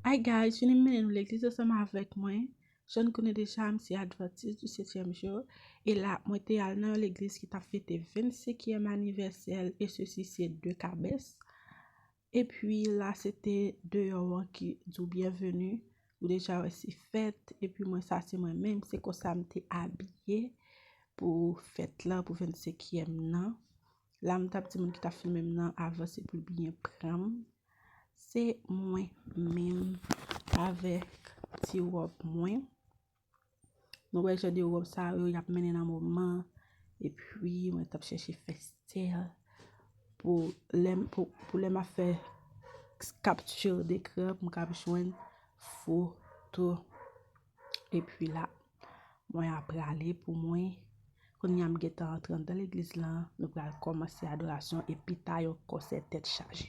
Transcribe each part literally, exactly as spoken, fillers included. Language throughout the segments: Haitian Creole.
Hi guys, vini m mennen nou legliz ansanm avèk mwen. Jan n konnen deja, m se Adventiste du septième jour. E la, mwen te al nan yon legliz ki t ap fete vennsenkyèm anivèsè l, e sesi se de Kabès. Epi la, se te deyò an ki di w byenveni. Ou deja wè se fèt. Epi mwen, sa se mwen menm, se konsa m te abiye pou fèt la, pou vennsenkyèm nan. La, m t ap di moun ki t ap filme m nan avanse pou l byen pran m. Se mwen menm avèk ti wòb mwen. Nou wè jan de wòb sa yo, y ap mennen nan moman. Epi, mwen t ap chèche fè stèl pou lè m, pou, pou lè m ap fè capture d'écran, pou m kab jwenn foto. Epi la, mwen ap prale pou mwen. Kounye a m gentan antre anndan legliz la, nou pral kòmanse adorasyon epi ta yon konsè tèt chaje.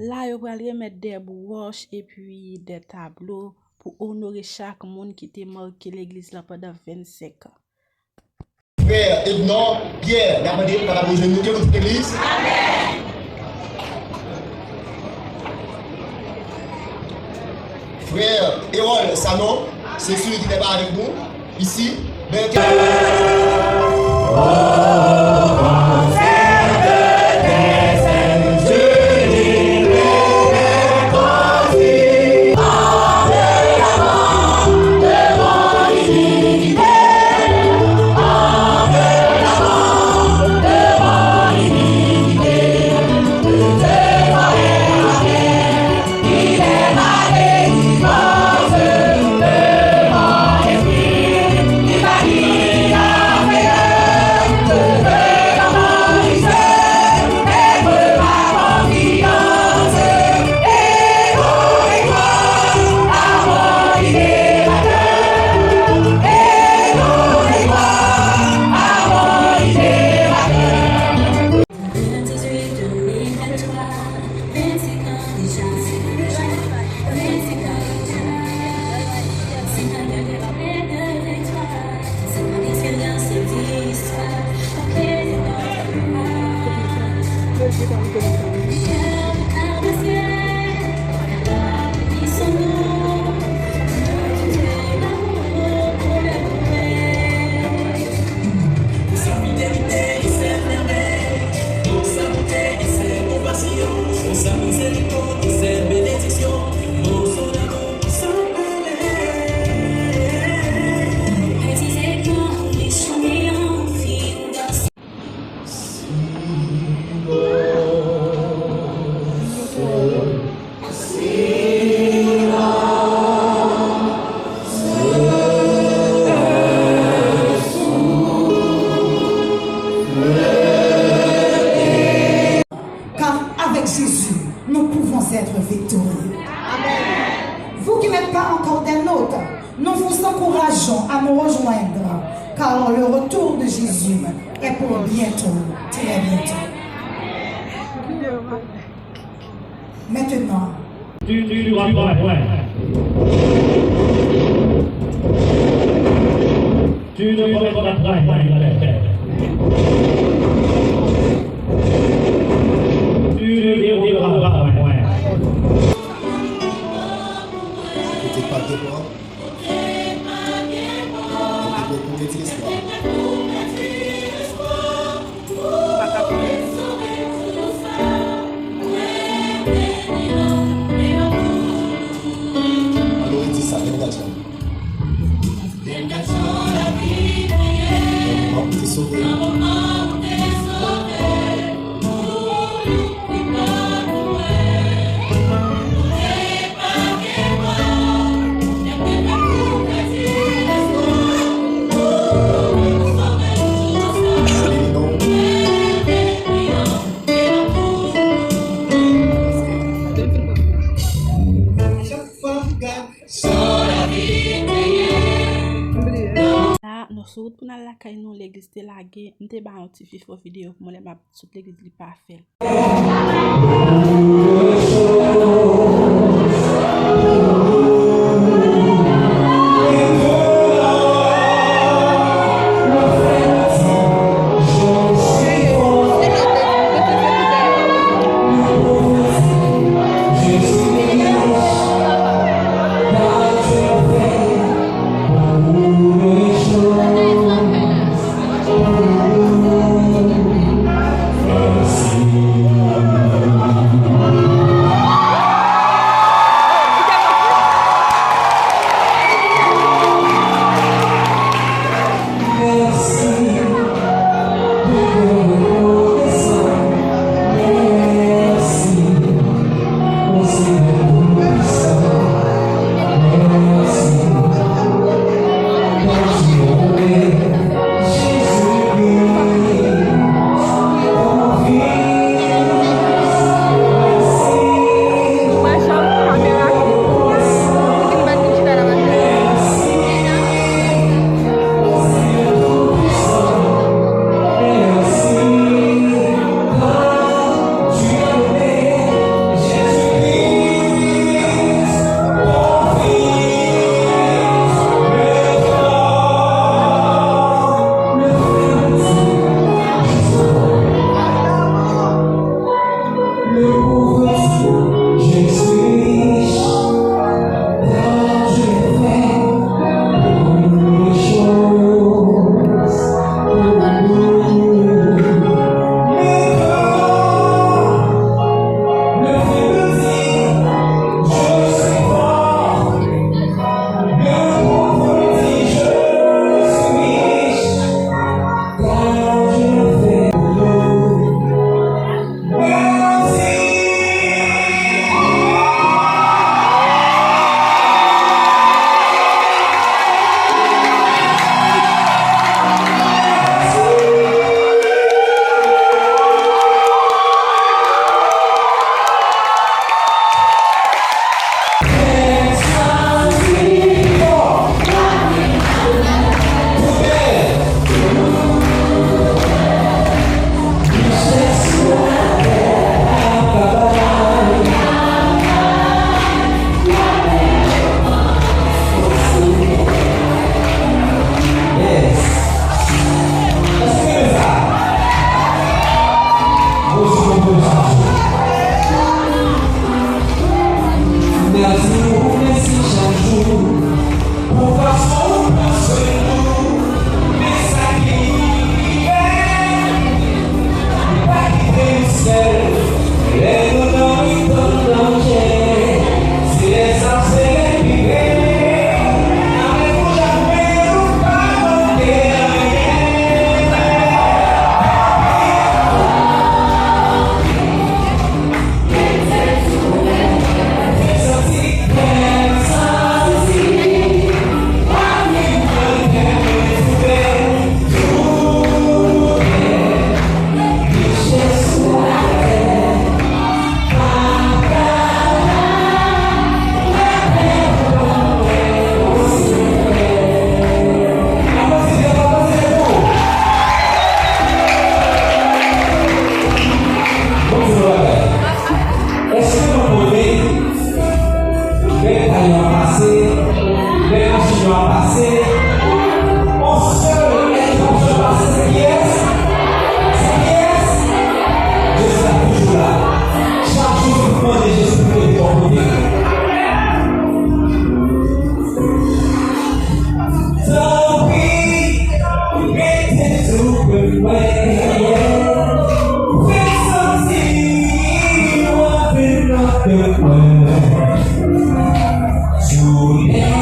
La, yo pral remèt de bwòch epi de tablo pou onore chak moun ki te make legliz la pandan vennsenk an. Frè Ednor Pierre, n ap mande pou kapab rejwenn nou, ke nou tout legliz. Frè Erol Sanon, se sou ki te pa avèk nou isi. Car avec Jésus, nous pouvons être victorieux. Vous qui n'êtes pas encore des nôtres, nous vous encourageons à nous rejoindre, car le retour de Jésus est pour bientôt, très bientôt. Maintenant, tu, tu, tu, tu, tu, Tu ne connais pas la terre. Tu ne dévoreras pas. Kote pa gen pwa, kote pou kouvèti lespwa. Alò, di sa, bèl gason. La, nou sou wout pou n al lakay nou, legliz te lage. M te ba yon ti fifo videyo pou mwen lè m ap sot legliz li pa fè l. Tounen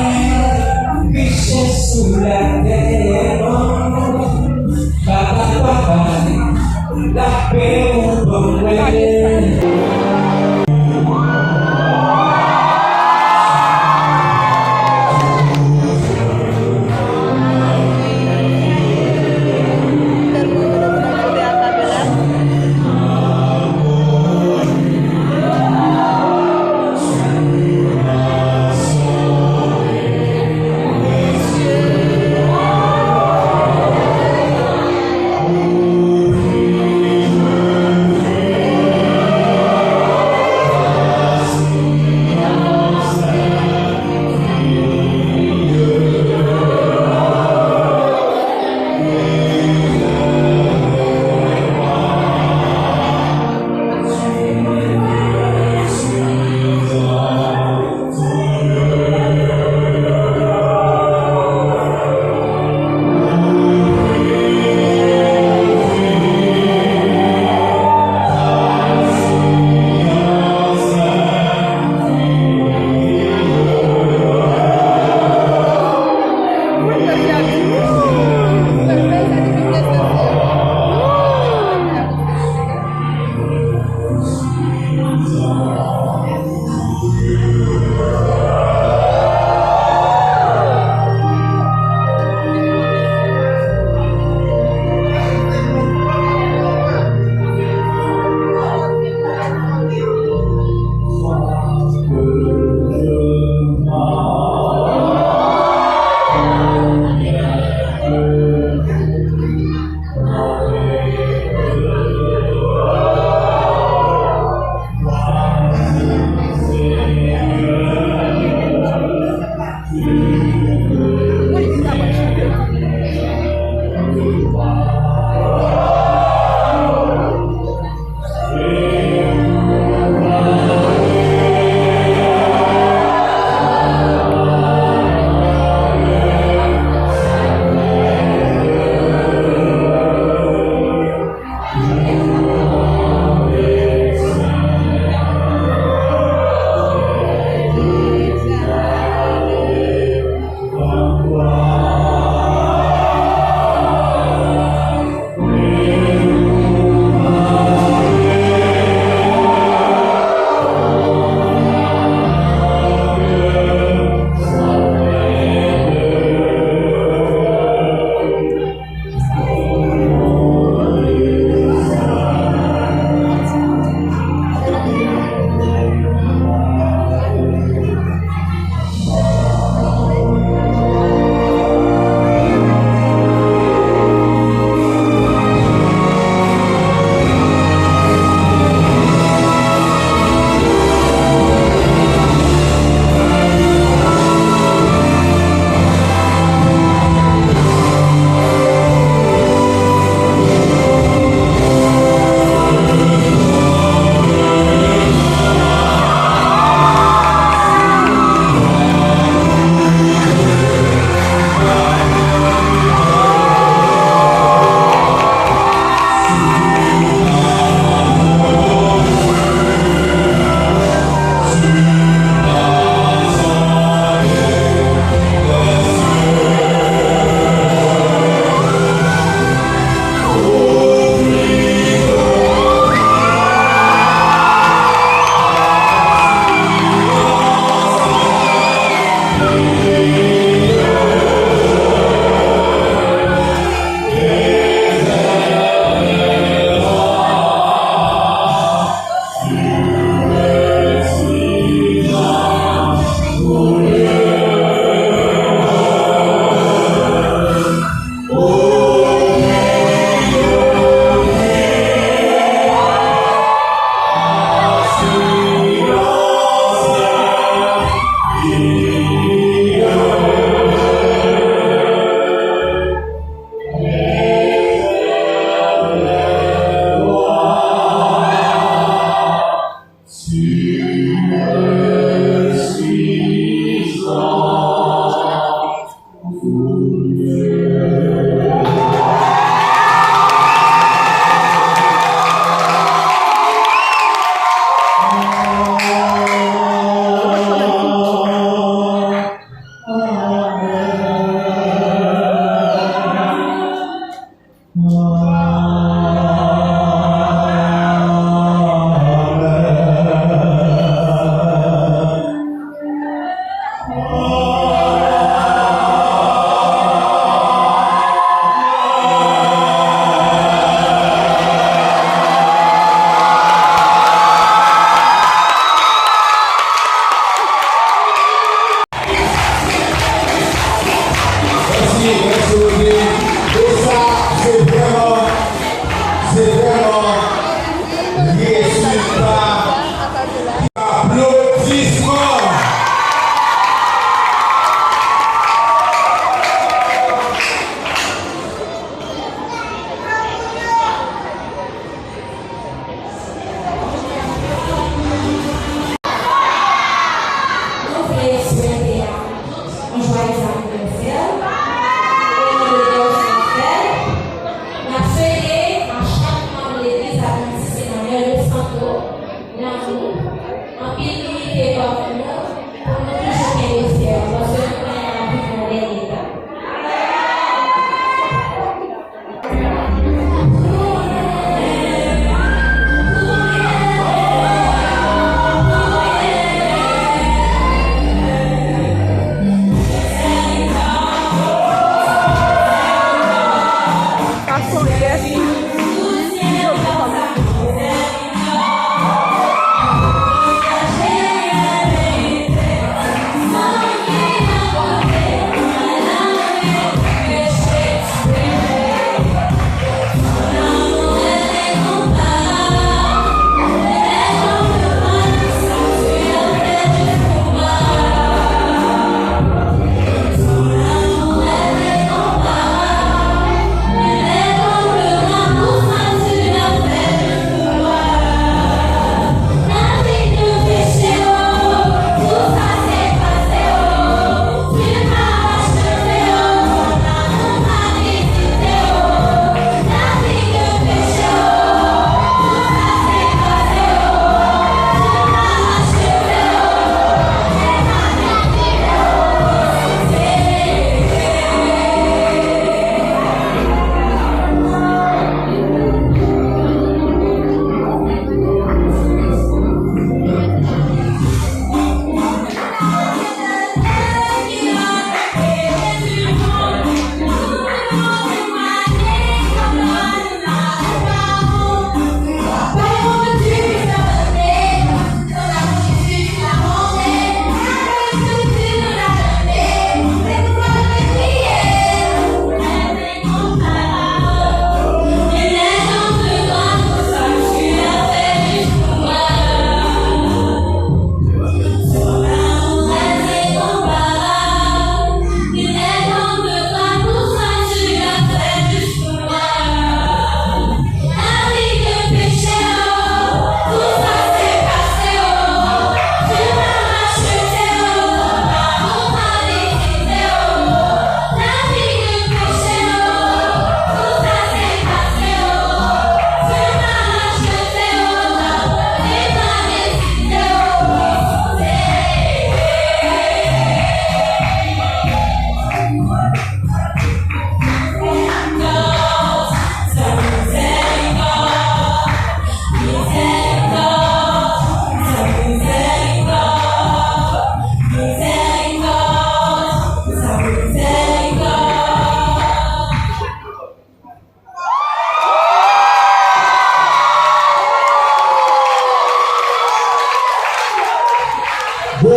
richès sou latè, papa, papa, lapè ou ban mwen.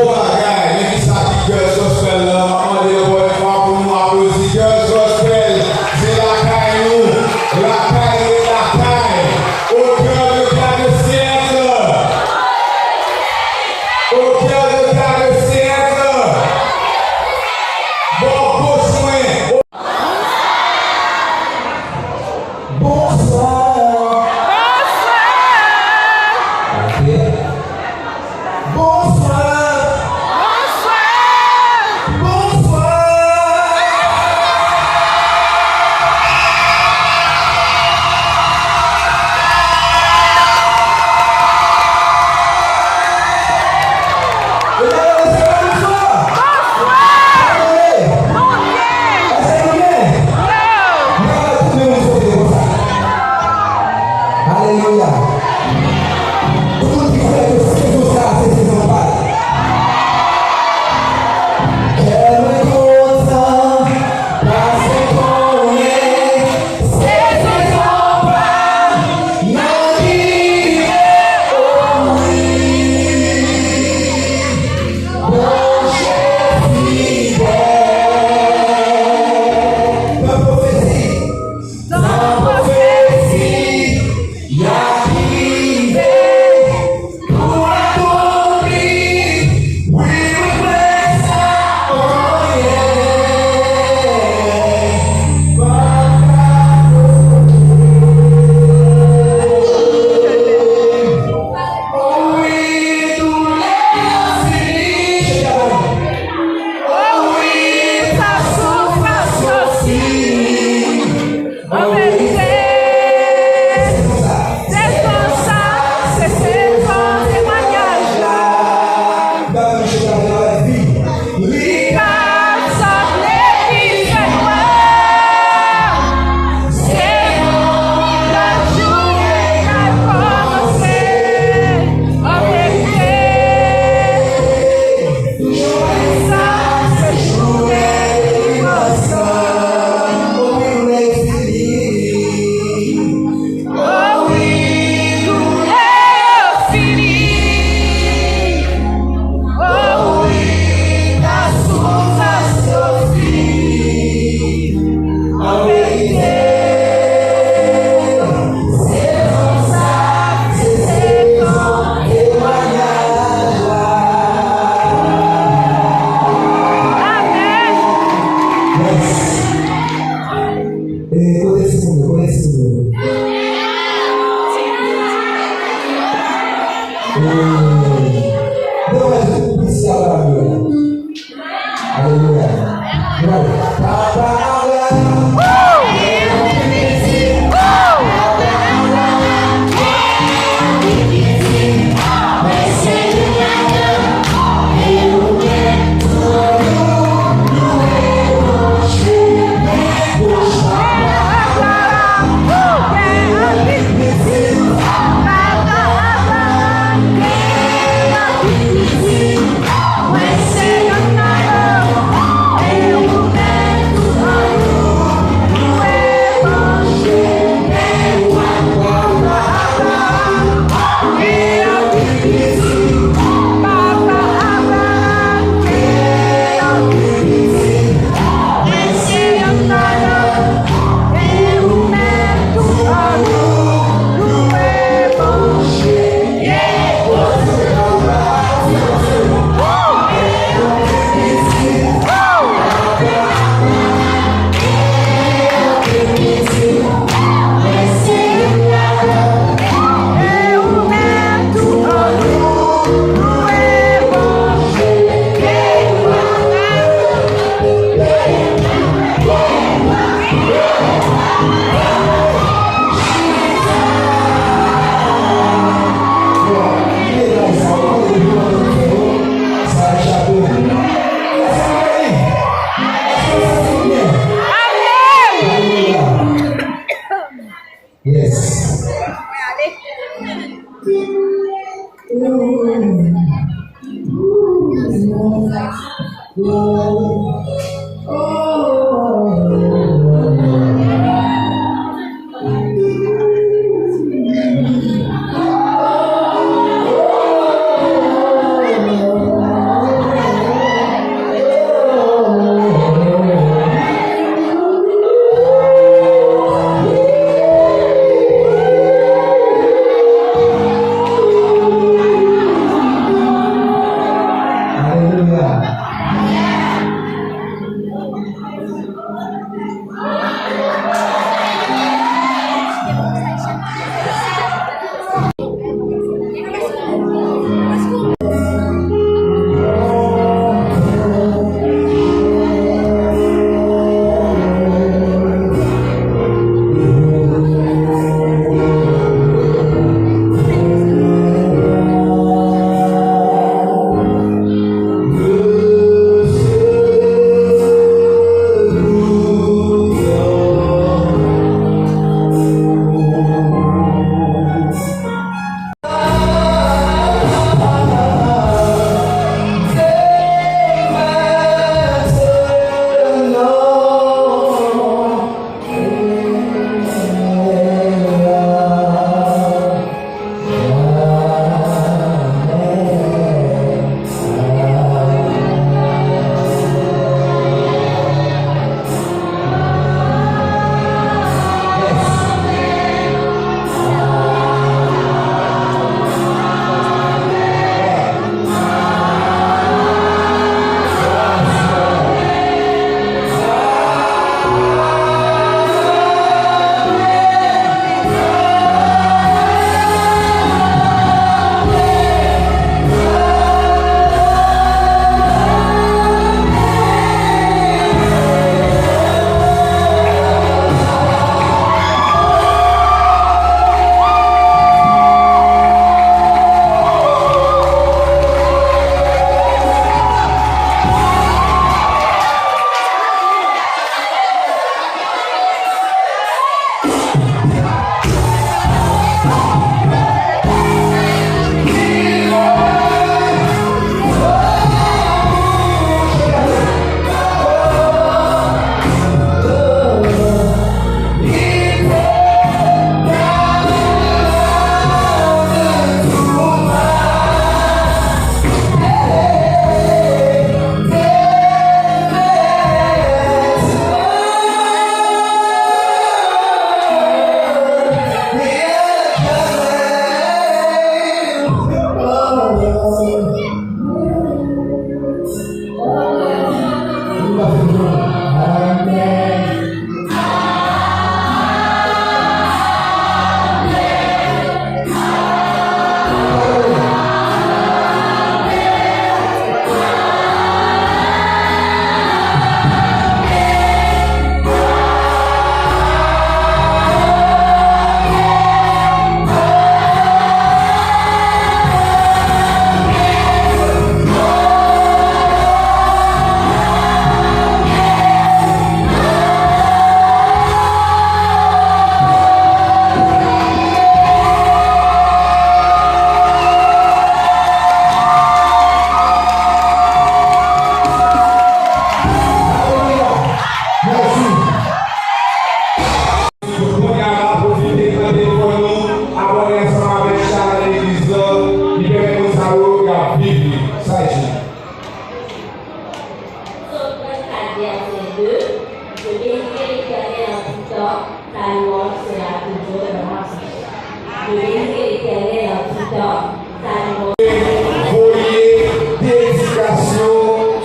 Bagay, men kisa ki Girls Gospel la? M ap mande ankò yon fwa pou nou aplodi Girls Gospel. Se lakay nou, lakay rele lakay. Au cœur de Claire de Siècle. Au cœur de Claire de Siècle. Bò goch mwen. Bonswa. Bonswa. Ok. Bonswa. Bonswa. Bonswa. Mesye, mesye, bonswa. Bonswa. Bondye. Èske nou byen? Yo. Mwen ap tout moun sou kote konsa. Alelouya. Tout moun ki kwè ke sezon sa a se sezon pa l. Kè mwen kontan, paske konnen se sezon pa l. Nan ki rive, o wi. Bondye fidèl. Nan pwofesi. Nan pwofesi. Y ap rive. Pou akonpli. Wi, wi, kwè sa. Oh, yeah. An verite, sezon sa, se sezon temwayaj la. Li ka sanble pi fè nwa. Se yon lòt jounen k al kòmanse. An verite, jounen sa, se jounen delivrans lan. O wi, doulè yo fini. O wi, doulè yo fini. O wi, tout soufrans yo fini. An verite, sezon sa, se sezon temwayaj la. Amèn. Yes. E kote timoun yo, kote timoun yo? E, nou wè tout plis la pa yo la. Alelouya. Nou prale. Papa Abraham. Yes.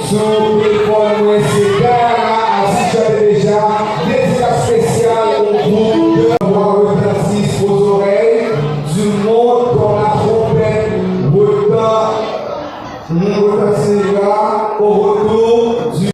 Son telefòn mwen se Diana, al si chante deja. Dedikasyon espesyal, yon gwoup de vwa retantis aux oreilles du monde, comme la trompette retan-, retentit au retour du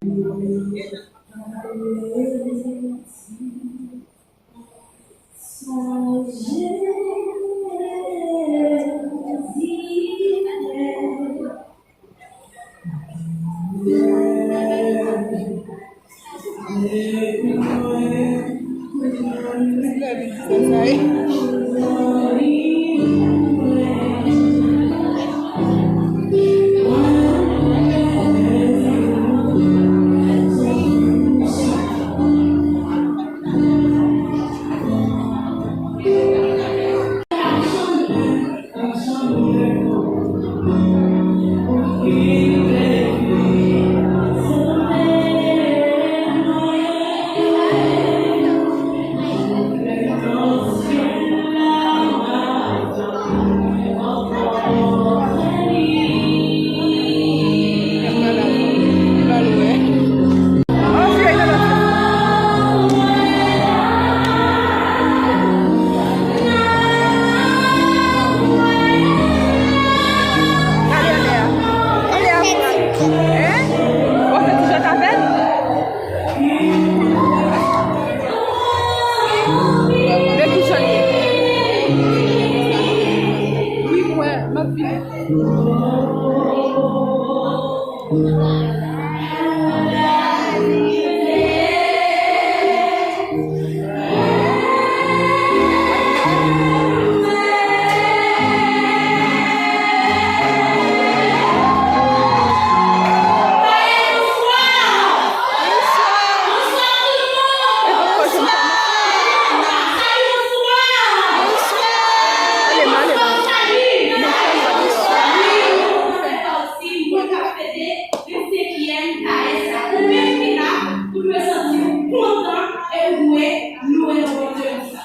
Mwen ka fete vensenkyèm kare sa. Ou menm ki la, pou nou santi nou kontan e louwe, louwe non Bondye konsa.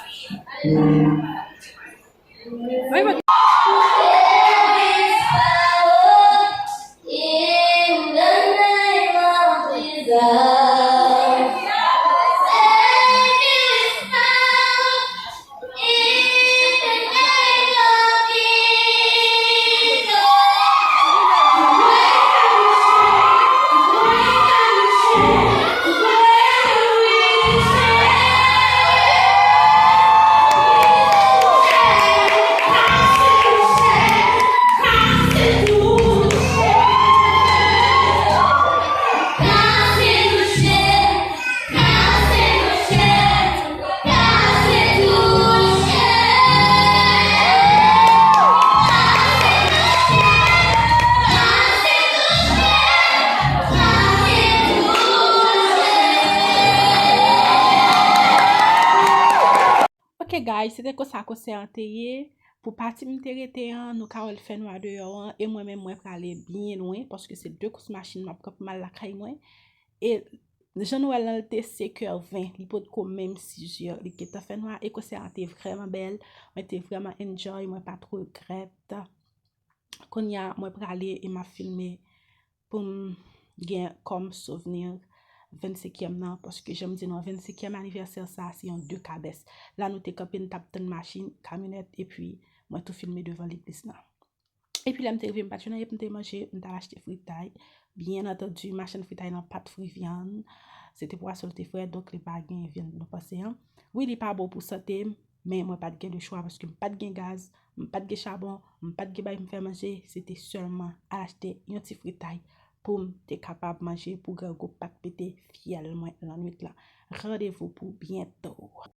Ok guys, se te konsa konsè an te ye. Pou pati m te rete an, nou ka wè l fè nwa deyò an, e mwen menm mwen prale byen lwen, paske se de kous machin m ap pran pou m al lakay mwen. E jan nou wè l lan, l te senkè ven, li potko menm sizè, li gentan fè nwa, e konsè an te vrèman bèl, mwen te vrèman enjoy, mwen pa t regrèt. Kounye a, mwen prale e m ap filme pou m gen kòm souvni vennsenkyèm nan, paske jan m di nou an, vennsenkyèm anivèsè sa a, se yon dekabès. La nou te kanpe, n t ap tann machin, kamyonèt, epi mwen tou filme devan legliz lan. Epi lè m te rive, m pa t jwenn anyen pou m te manje, m t al achte fritay. Byen antandi, machann fritay lan pa t fri vyann. Se te pwason l te fè, donk li pa gen vyann nou panse an. Wi, li pa bon pou sante m, men mwen pa t gen lechwa paske m pa t gen gaz, m pa t gen chabon, m pa t gen bagay pou m fè manje. Se te sèlman al achte yon ti fritay pou m te kapab manje pou grangou pa t pete fyèl mwen lannwit lan. Randevou pou byento.